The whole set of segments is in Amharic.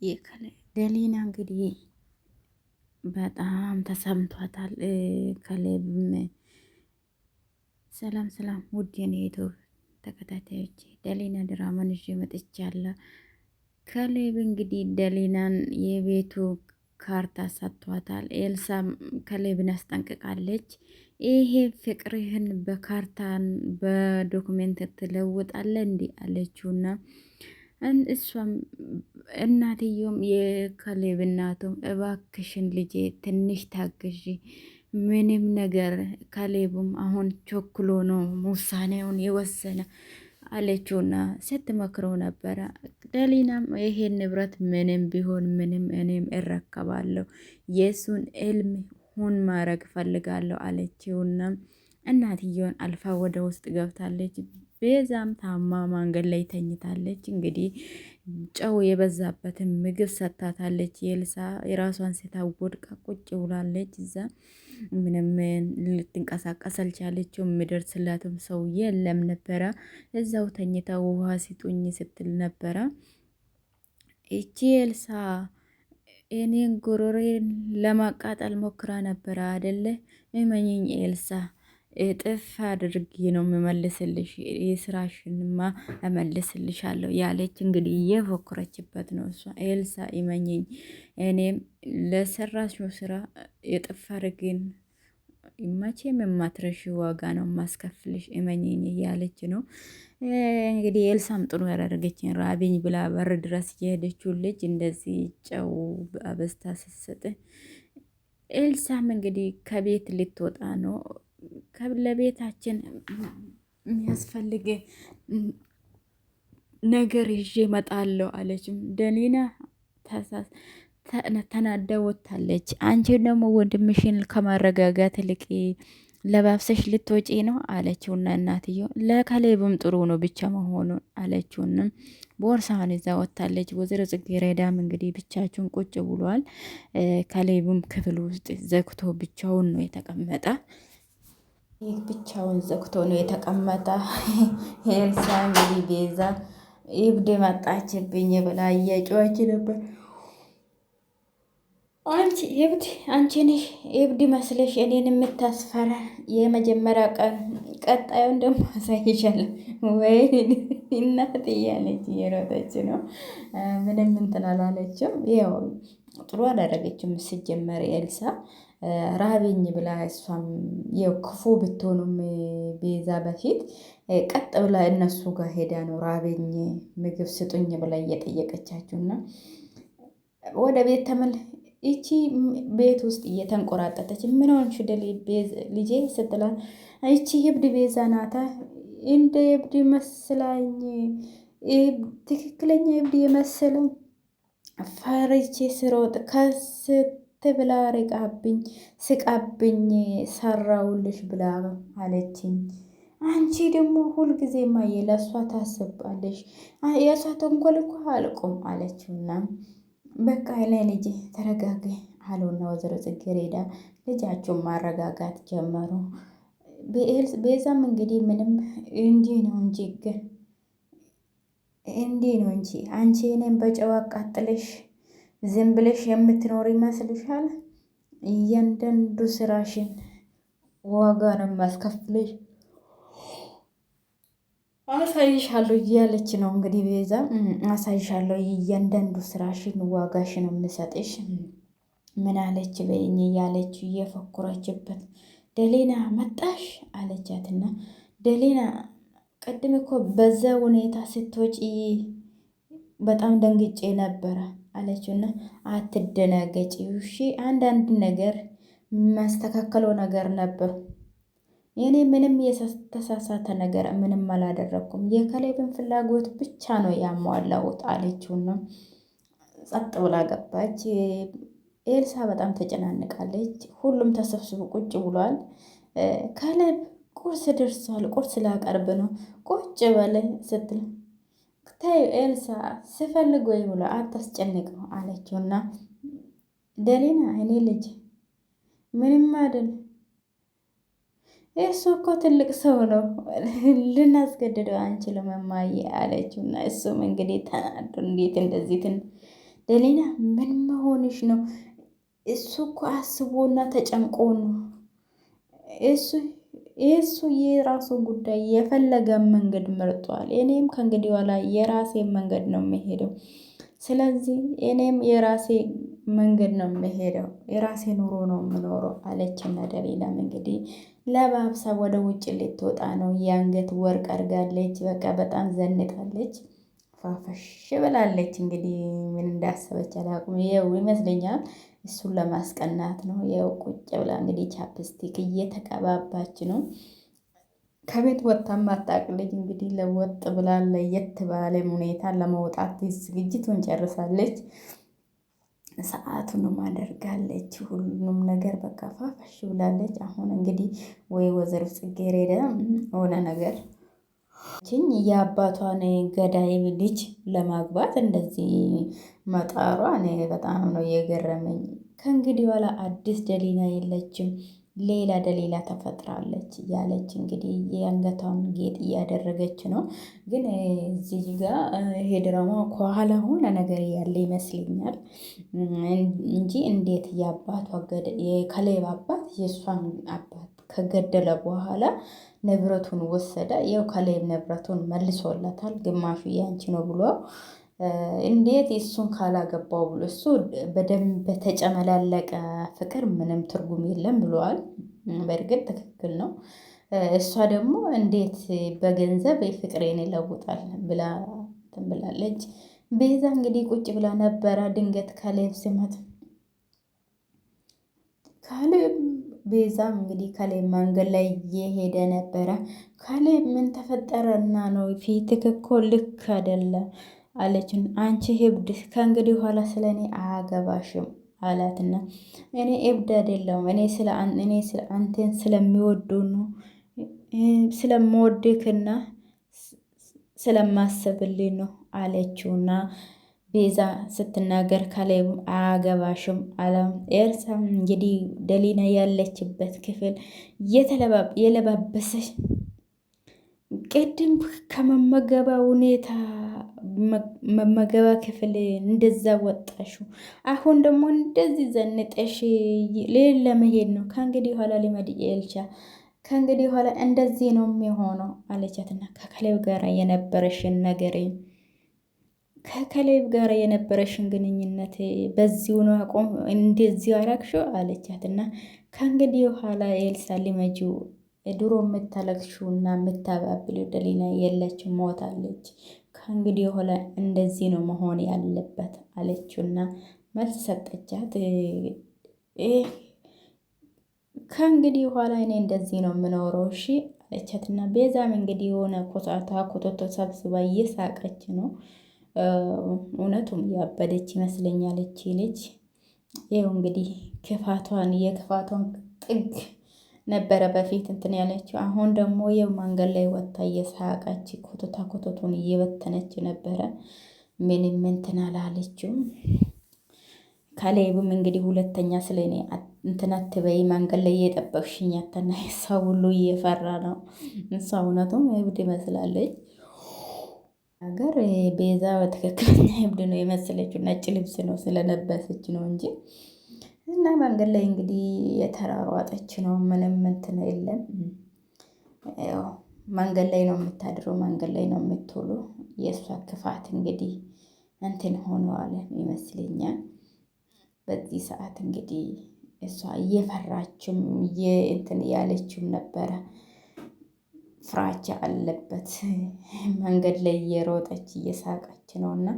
ደሊና እንግዲህ በጣም ተሰምቷታል። ካሌብም ሰላም ሰላም፣ ውድ የኔ ዩቲዩብ ተከታታዮች ደሊና ድራማን ይዤ መጥቻለሁ። ካሌብ እንግዲህ ደሊናን የቤቱ ካርታ ሰጥቷታል። ኤልሳ ካሌብን አስጠንቅቃለች። ይሄ ፍቅርህን በካርታን በ document ትለውጣለህ እንዲህ አለችውና እሷም እናትየውም የካሌብ እናቱም እባክሽን ልጄ ትንሽ ታግዢ፣ ምንም ነገር ካሌብም አሁን ቸኩሎ ነው ውሳኔውን የወሰነ አለችውና ስትመክረው ነበረ። ደሊናም ይሄን ንብረት ምንም ቢሆን ምንም እኔም እረከባለሁ የእሱን እልም ሁን ማድረግ ፈልጋለሁ አለችውና እናትየውን አልፋ ወደ ውስጥ ገብታለች። ቤዛም ታማ መንገድ ላይ ተኝታለች። እንግዲህ ጨው የበዛበትን ምግብ ሰጥታታለች። የልሳ የራሷን ሴታ ወድቃ ቁጭ ብላለች። እዛ ምንም ልትንቀሳቀስ አልቻለችው። የሚደርስላትም ሰው የለም ነበረ። እዛው ተኝታ ውሃ ሲጡኝ ስትል ነበረ። ይቺ ኤልሳ እኔን ጉሮሬን ለማቃጠል ሞክራ ነበረ አደለ? እመኚኝ ኤልሳ እጥፍ አድርጌ ነው የምመልስልሽ፣ የስራሽንማ እመልስልሻለሁ ያለች እንግዲህ እየፎከረችበት ነው እሷ። ኤልሳ ይመኘኝ እኔም ለሰራሽው ስራ እጥፍ አድርጌን መቼም የማትረሺ ዋጋ ነው የማስከፍልሽ፣ እመኚኝ እያለች ነው እንግዲህ። ኤልሳም ጥሩ ያደረገችን ራቢኝ ብላ በር ድረስ እየሄደችው ልጅ እንደዚህ ጨው አበዝታ ስትሰጥ፣ ኤልሳም እንግዲህ ከቤት ልትወጣ ነው። ለቤታችን የሚያስፈልግ ነገር ይዤ እመጣለሁ አለችም። ደሊና ተናዳ ወጥታለች። አንቺ ደግሞ ወንድምሽን ከማረጋጋት ይልቅ ለባብሰሽ ልትወጪ ነው አለችውና እናትየው ለካሌብም ጥሩ ነው ብቻ መሆኑን አለችውንም ቦርሳዋን ይዛ ወጥታለች። ወይዘሮ ጽጌረዳም እንግዲህ ብቻቸውን ቁጭ ብሏል። ካሌብም ክፍል ውስጥ ዘግቶ ብቻውን ነው የተቀመጠ። ይህ ብቻውን ዘግቶ ነው የተቀመጠ። ኤልሳ እንግዲህ ቤዛ እብድ መጣችብኝ ብላ እየጮኸች ነበር። አንቺ እብድ፣ አንቺ ነሽ እብድ መስለሽ እኔን የምታስፈራ የመጀመሪያ ቀን፣ ቀጣዩን ደግሞ አሳይሻለሁ ወይ እናት እያለች እየሮጠች ነው። ምንም እንትን አላለችም። ያው ጥሩ አላደረገችም ሲጀመር ኤልሳ ራበኝ ብላ እሷም ያው ክፉ ብትሆኑም ቤዛ በፊት ቀጥ ብላ እነሱ ጋር ሄዳ ነው ራበኝ ምግብ ስጡኝ ብላ እየጠየቀቻቸው እና ወደ ቤት ተመል ይቺ ቤት ውስጥ እየተንቆራጠተች ምን ሆንሽ ልጄ ስትላት ይቺ እብድ ቤዛ ናታ እንደ እብድ መስላኝ ትክክለኛ እብድ የመሰለው ፈርቼ ስሮጥ ከስት ብላ ርቃብኝ ስቃብኝ ሰራውልሽ ብላ አለችኝ። አንቺ ደግሞ ሁልጊዜ ማየ ለእሷ ታስባለሽ፣ የእሷ ተንኮል እኮ አልቆም አለችውና በቃ ላይ ልጄ ተረጋጊ አሉና ወይዘሮ ጽጌረዳ ልጃቸውን ማረጋጋት ጀመሩ። ቤዛም እንግዲህ ምንም እንዲህ ነው እንጂ ግን እንዲህ ነው እንጂ አንቺ እኔን በጨው አቃጥለሽ ዝም ብለሽ የምትኖር ይመስልሻል? እያንዳንዱ ስራሽን ዋጋ ነው የማስከፍልሽ፣ አሳይሻለሁ እያለች ነው እንግዲህ ቤዛ። አሳይሻለሁ፣ እያንዳንዱ ስራሽን ዋጋሽን የምሰጥሽ ምን አለች በይኝ እያለች እየፈኮረችበት፣ ደሌና መጣሽ አለቻትና ደሌና ቅድም እኮ በዛ ሁኔታ ስትወጪ በጣም ደንግጬ ነበረ አለችውና አትደናገጪ እሺ፣ አንዳንድ ነገር ማስተካከለው ነገር ነበር። እኔ ምንም የተሳሳተ ነገር ምንም አላደረኩም፣ የካሌብን ፍላጎት ብቻ ነው ያሟላሁት አለችውና ጸጥ ብላ ገባች። ኤልሳ በጣም ተጨናንቃለች። ሁሉም ተሰብስቦ ቁጭ ብሏል። ካሌብ ቁርስ ደርሷል፣ ቁርስ ላቀርብ ነው፣ ቁጭ በል ስትል ተይው ኤልሳ ስፈልግ ወይ ብሎ አታስጨንቀው አለችውና ደሊና እኔ ልጅ ምንም አይደል፣ እሱ እኮ ትልቅ ሰው ነው ልናስገድደው አንችልም እማዬ አለችውና እሱም እንግዲህ ተናዶ እንዴት እንደዚህ ትን ደሊና ምን መሆንሽ ነው? እሱ እኮ አስቦና ተጨንቆ ነው እሱ የእሱ የራሱ ጉዳይ የፈለገ መንገድ መርጧል። እኔም ከእንግዲህ ኋላ የራሴ መንገድ ነው የምሄደው። ስለዚህ እኔም የራሴ መንገድ ነው የምሄደው፣ የራሴ ኑሮ ነው የምኖረው አለችና ደሊላም እንግዲህ ለባብሳ ወደ ውጭ ልትወጣ ነው። የአንገት ወርቅ አድርጋለች። በቃ በጣም ዘንጣለች፣ ፋፈሽ ብላለች። እንግዲህ ምን እንዳሰበች አላውቅም። ይኸው ይመስለኛል እሱን ለማስቀናት ነው። ይኸው ቁጭ ብላ እንግዲህ chapstick እየተቀባባች ነው። ከቤት ወጥታ ማታውቅ ልጅ እንግዲህ ለወጥ ብላ ለየት ባለ ሁኔታ ለመውጣት ዝግጅቱን ጨርሳለች። ሰዓቱንም አደርጋለች። ሁሉንም ነገር በቃ ፋፋሽ ብላለች። አሁን እንግዲህ ወይ ወይዘሮ ጽጌረዳ ሆነ ነገር ችኝ የአባቷን ገዳይ ልጅ ለማግባት እንደዚህ መጣሯ እኔ በጣም ነው የገረመኝ። ከእንግዲህ በኋላ አዲስ ደሊና የለችም፣ ሌላ ደሊላ ተፈጥራለች እያለች እንግዲህ የአንገቷን ጌጥ እያደረገች ነው። ግን እዚህ ጋ ይሄ ድራማ ከኋላ ሆነ ነገር ያለ ይመስለኛል እንጂ እንዴት የአባቷ የካሌብ አባት የእሷን አባት ከገደለ በኋላ ንብረቱን ወሰደ። ያው ካሌብ ንብረቱን መልሶለታል። ግማሹ ያንቺ ነው ብሎ እንዴት እሱን ካላገባው ብሎ እሱ በደንብ በተጨመላለቀ ፍቅር ምንም ትርጉም የለም ብለዋል። በእርግጥ ትክክል ነው። እሷ ደግሞ እንዴት በገንዘብ ፍቅሬን ይለውጣል ብላ ትንብላለች። ቤዛ እንግዲህ ቁጭ ብላ ነበረ። ድንገት ካሌብ ሲመጣ ካሌብ ቤዛም እንግዲህ ካሌብ መንገድ ላይ እየሄደ ነበረ። ካሌብ ምን ተፈጠረና ነው ፊትክ እኮ ልክ አይደለም አለችን። አንቺ እብድ ከእንግዲህ በኋላ ስለ እኔ አያገባሽም አላትና እኔ እብድ አይደለሁም እኔ ስለ እኔ ስለ አንተን ስለሚወዱ ነው ስለምወድክና ስለማስብልኝ ነው አለችውና ቤዛ ስትናገር ካሌብ አያገባሽም አለ። ኤርሳም እንግዲህ ደሊና ያለችበት ክፍል የለባበሰች ቅድም ከመመገባ ሁኔታ መመገባ ክፍል እንደዛ ወጣሹ፣ አሁን ደግሞ እንደዚህ ዘንጠሽ ሌላ ለመሄድ ነው። ከእንግዲህ ኋላ ሊመድ ኤልቻ ከእንግዲህ ኋላ እንደዚህ ነው የሚሆነው አለቻትና ከካሌብ ጋር የነበረሽን ነገር ከካሌብ ጋር የነበረሽን ግንኙነት በዚሁ ነው አቆም እንደዚሁ አራግሽው አለቻት እና ከእንግዲህ ኋላ ኤልሳ ሊመጂው ድሮ የምታለቅሽውና የምታባብለው ደሊና የለችም፣ ሞታለች። ከእንግዲህ ኋላ እንደዚህ ነው መሆን ያለበት አለችውና መልስ ሰጠቻት። ከእንግዲህ ኋላ እኔ እንደዚህ ነው የምኖረው እሺ አለቻትና ቤዛም እንግዲህ የሆነ ኮሳታ ኮቶቶ ሰብስባ እየሳቀች ነው። እውነቱም ያበደች ይመስለኛል እቺ ልጅ። ይኸው እንግዲህ ክፋቷን የክፋቷን ጥግ ነበረ በፊት እንትን ያለችው። አሁን ደግሞ የመንገድ ላይ ወጥታ እየሳቀች ኮተታ ኮተቱን እየበተነች ነበረ። ምንም እንትን አላለችውም። ካሌብም እንግዲህ ሁለተኛ ስለ እኔ እንትን አትበይ፣ መንገድ ላይ እየጠበቅሽኝ አተና ሰው ሁሉ እየፈራ ነው። እሷ እውነቱም እብድ ይመስላለች። ሀገር ቤዛ በትክክለኛ እብድ ነው የመሰለችው። ነጭ ልብስ ነው ስለለበሰች ነው እንጂ እና መንገድ ላይ እንግዲህ የተራሯጠች ነው። ምንም እንትን የለም። ያው መንገድ ላይ ነው የምታድረው፣ መንገድ ላይ ነው የምትውሉ። የእሷ ክፋት እንግዲህ እንትን ሆነዋል ይመስለኛል። በዚህ ሰዓት እንግዲህ እሷ እየፈራችም እንትን እያለችም ነበረ። ፍራቻ አለበት። መንገድ ላይ እየሮጠች እየሳቀች ነው እና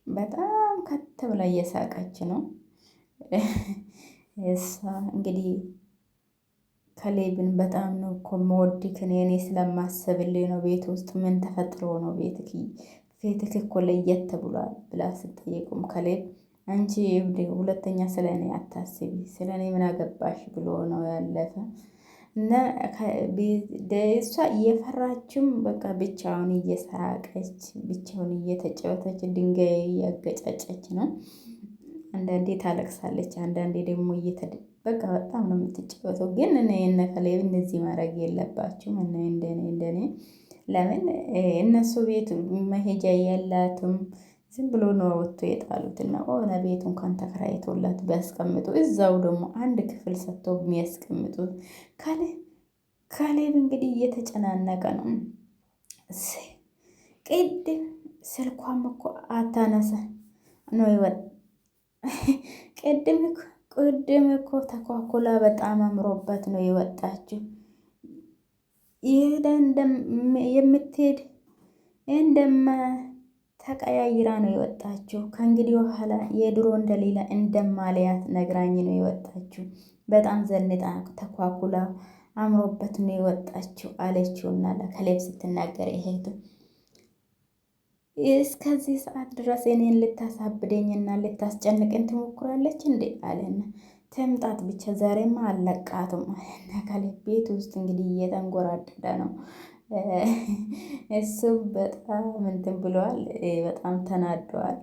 በጣም ከት ብላ እየሳቀች ነው። እሷ እንግዲህ ከሌብን በጣም ነው እኮ የምወድክ እኔ ስለማስብልኝ ነው። ቤት ውስጥ ምን ተፈጥሮ ነው ቤትክ እኮ ለየት ብሏል ብላ ስጠይቁም ከሌብ አንቺ እብድ ሁለተኛ ስለ እኔ አታስቢ፣ ስለ እኔ ምን አገባሽ ብሎ ነው ያለፈ። እና እሷ እየፈራችም በቃ ብቻውን እየሳቀች ብቻውን እየተጫወተች ድንጋይ እያገጫጨች ነው። አንዳንዴ ታለቅሳለች፣ አንዳንዴ ደግሞ በቃ በጣም ነው የምትጫወተው። ግን እኔ እነ ከሌብ እንደዚህ ማድረግ የለባችሁም። እኔ እንደኔ እንደኔ ለምን እነሱ ቤት መሄጃ የላትም። ዝም ብሎ ነው ወጥቶ የጣሉት እና ሆነ ቤቱ እንኳን ተከራይቶላት ቢያስቀምጡ እዛው ደግሞ አንድ ክፍል ሰጥቶ የሚያስቀምጡት። ካሌብ እንግዲህ እየተጨናነቀ ነው። ቅድም ስልኳም እኮ አታነሳ ነው ይወጥ ቅድም እኮ ተኳኩላ በጣም አምሮበት ነው የወጣችው። ይሄ የምትሄድ እንደማ ተቀያይራ ነው የወጣችው። ከእንግዲህ በኋላ የድሮ እንደሌላ እንደማለያት ነግራኝ ነው የወጣችው። በጣም ዘንጣ ተኳኩላ አምሮበት ነው የወጣችው አለችውና ለካሌብ ስትናገር ይሄቱ እስከዚህ ሰዓት ድረስ እኔን ልታሳብደኝና ልታስጨንቅን ትሞክራለች እንዴ አለና ትምጣት ብቻ ዛሬማ አለቃትም አለና ካሌብ ቤት ውስጥ እንግዲህ እየተንጎራደደ ነው። እሱ በጣም እንትን ብለዋል፣ በጣም ተናደዋል።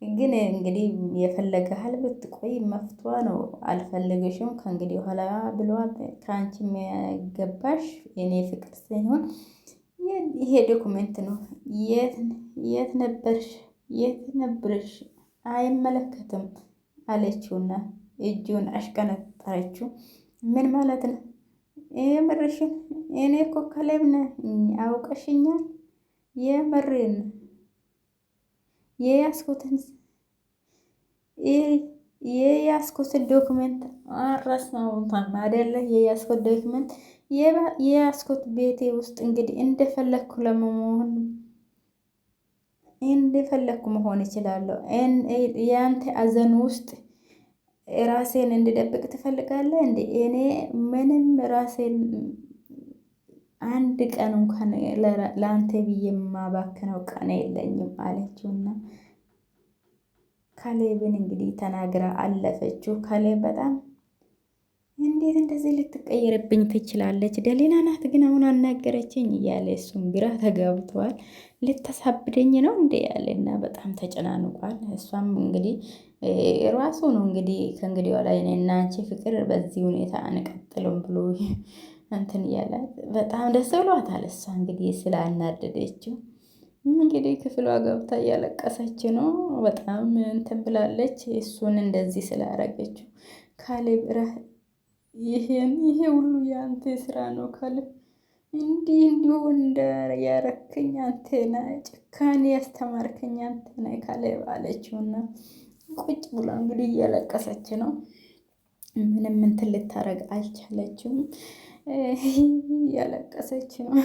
ግን እንግዲህ የፈለገ ያህል ብትቆይ መፍቷ ነው። አልፈለገሽም ከእንግዲህ በኋላ ብለዋል። ከአንቺ የሚገባሽ የኔ ፍቅር ሳይሆን ይሄ document ነው። የት ነበርሽ? የት ነበርሽ? አይመለከትም አለችውና እጁን አሽቀነጠረችው። ምን ማለት ነው? የምርሽን? እኔ እኮ ካሌብ ነኝ፣ አውቀሽኛል። የምሬን የያዝኩትን የያዝኩትን document አረሳሁትም አይደለ? የያዝኩት document የያዝኩት ቤቴ ውስጥ እንግዲህ እንደፈለግኩ ለመሆን እንደፈለግኩ መሆን እችላለሁ። የአንተ አዘን ውስጥ ራሴን እንድደብቅ ትፈልጋለህ እንዴ? እኔ ምንም ራሴን አንድ ቀን እንኳን ለአንተ ብዬ የማባክነው ቀን የለኝም አለችውና ካሌብን እንግዲህ ተናግራ አለፈችው። ካሌብ በጣም እንዴት እንደዚህ ልትቀየርብኝ ትችላለች? ደሊና ናት ግን አሁን አናገረችኝ እያለ እሱም ግራ ተጋብተዋል። ልታሳብደኝ ነው እንዴ ያለና በጣም ተጨናንቋል። እሷም እንግዲህ ራሱ ነው እንግዲህ ከእንግዲህ በኋላ እኔና አንቺ ፍቅር በዚህ ሁኔታ አንቀጥልም ብሎ እንትን እያለ በጣም ደስ ብሏታል። እሷ እንግዲህ ስላናደደችው እንግዲህ ክፍሏ ገብታ እያለቀሰች ነው። በጣም እንትን ብላለች። እሱን እንደዚህ ስላረገችው ካሌብ ይሄን ይሄ ሁሉ የአንተ ስራ ነው ካሌብ፣ እንዲህ እንዲሆን ያረከኝ አንተ ነህ፣ ጭካኔ ያስተማርከኝ አንተ ነህ ካሌብ አለችውና ቁጭ ብላ እንግዲህ እያለቀሰች ነው። ምንም እንትን ልታረግ አልቻለችም። እያለቀሰች ነው።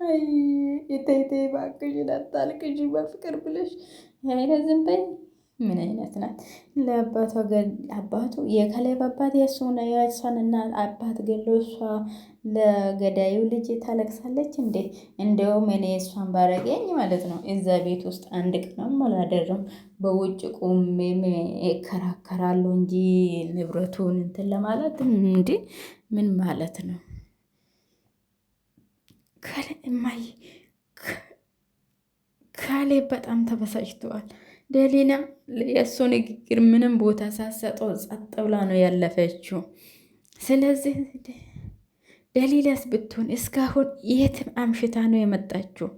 አይ ተይ ተይ እባክሽን አታልቅሺ በፍቅር ብለሽ ኧረ ዝም በይ። ምን አይነት ናት? ለአባቷ አባቱ የካሌብ አባት የእሱን የእሷን እና አባት ገሎ እሷ ለገዳዩ ልጅ ታለቅሳለች እንዴ? እንደውም እኔ እሷን ባረገኝ ማለት ነው እዛ ቤት ውስጥ አንድ ቀንም አላደርም። በውጭ ቁሜም እከራከራለሁ እንጂ ንብረቱን እንትን ለማለት እንዴ ምን ማለት ነው? እማዬ ካሌብ በጣም ተበሳጭተዋል። ደሊና የእሱ ንግግር ምንም ቦታ ሳትሰጠው ጸጥ ብላ ነው ያለፈችው። ስለዚህ ደሊላስ ብትሆን እስካሁን የትም አምሽታ ነው የመጣችው።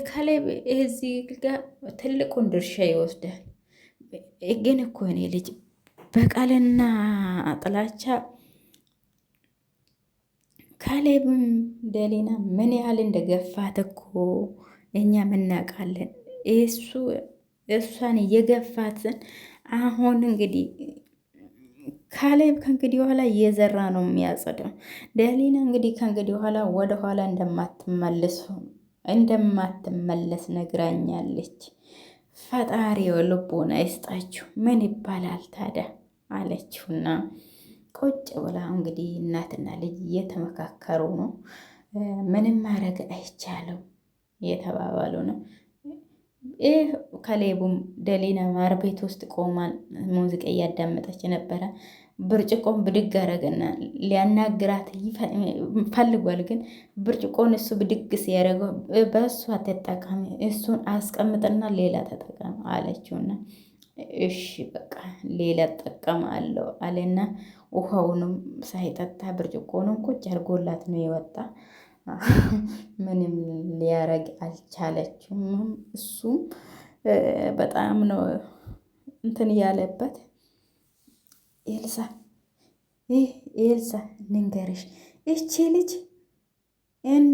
ካሌብ እዚህ ጋር ትልቁን ድርሻ ይወስዳል። ግን እኮ እኔ ልጅ በቀልና ጥላቻ ካሌብም ደሊና ምን ያህል እንደገፋት እኮ እኛ ምናውቃለን። እሱ እሷን እየገፋትን አሁን እንግዲህ ካሌብ ከእንግዲህ በኋላ እየዘራ ነው የሚያጸደው። ደሊና እንግዲህ ከእንግዲህ በኋላ ወደ ኋላ እንደማትመለስ ነግራኛለች። ፈጣሪ ልቦና ይስጣችሁ። ምን ይባላል ታዲያ አለችውና ቁጭ ብላ እንግዲህ እናትና ልጅ እየተመካከሩ ነው። ምንም ማድረግ አይቻልም እየተባባሉ ነው። ይህ ከሌቡም ደሊና ማር ቤት ውስጥ ቆማ ሙዚቃ እያዳመጠች ነበረ። ብርጭቆን ብድግ አረገና ሊያናግራት ፈልጓል። ግን ብርጭቆን እሱ ብድግ ሲያደርገው በእሱ አትጠቀሚ፣ እሱን አስቀምጥና ሌላ ተጠቀም አለችውና እሺ በቃ ሌላ እጠቀማለሁ አለና ውሃውንም ሳይጠጣ ብርጭቆንም ቁጭ አድርጎላት ነው የወጣ። ምንም ሊያረግ አልቻለችም። እሱም በጣም ነው እንትን ያለበት። ኤልሳ ይህ ኤልሳ ንንገርሽ እቺ ልጅ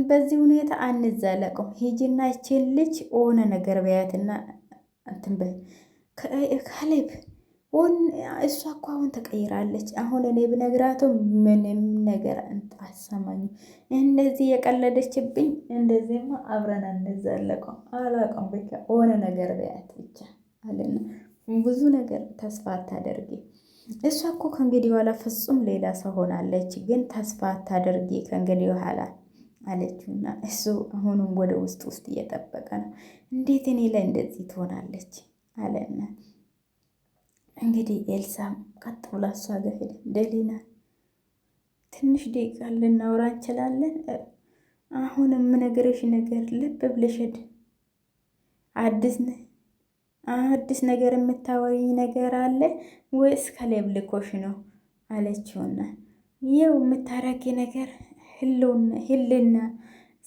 በዚህ ሁኔታ አንዛለቀው። ሂጂና ይቺን ልጅ ሆነ ነገር በያትና እንትን በይ ካሌብ እሷ እኮ አሁን ተቀይራለች። አሁን እኔ ብነግራቱ ምንም ነገር አሰማኝም። እንደዚህ የቀለደችብኝ እንደዚህማ አብረን አንዛለቀው አላውቅም። ብቻ ሆነ ነገር በያት ብቻ አለና ብዙ ነገር ተስፋ አታደርጊ። እሷ እኮ ከእንግዲህ በኋላ ፍጹም ሌላ ሰው ሆናለች። ግን ተስፋ አታደርጊ ከእንግዲህ በኋላ አለችውና እሱ አሁንም ወደ ውስጥ ውስጥ እየጠበቀ ነው። እንዴት እኔ ላይ እንደዚህ ትሆናለች አለና እንግዲህ ኤልሳም ቀጥ ብላ እሷ ጋር ሄደ። ደሊና ትንሽ ደቂቃ ልናወራ እንችላለን? አሁን የምነግርሽ ነገር ልብ ብለሽ አዲስ አዲስ ነገር የምታወሪኝ ነገር አለ ወይስ ካሌብ ልኮሽ ነው አለችውና ይኸው የምታረጊ ነገር ህልና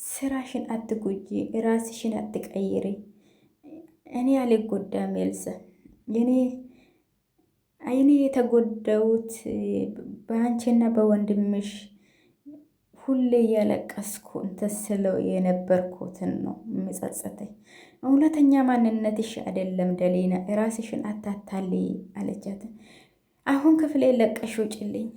ስራሽን አትጎጂ፣ ራስሽን አትቀይሪ። እኔ አልጎዳም ኤልሳ፣ እኔ አይኔ የተጎዳሁት በአንቺና በወንድምሽ ሁሌ እያለቀስኩ እንትን ስለው የነበርኩትን ነው የሚጸጽተኝ። እውነተኛ ማንነትሽ አይደለም ደሊና፣ ራስሽን አታታልይ አለቻት። አሁን ክፍሌ ለቀሽ ውጭልኝ።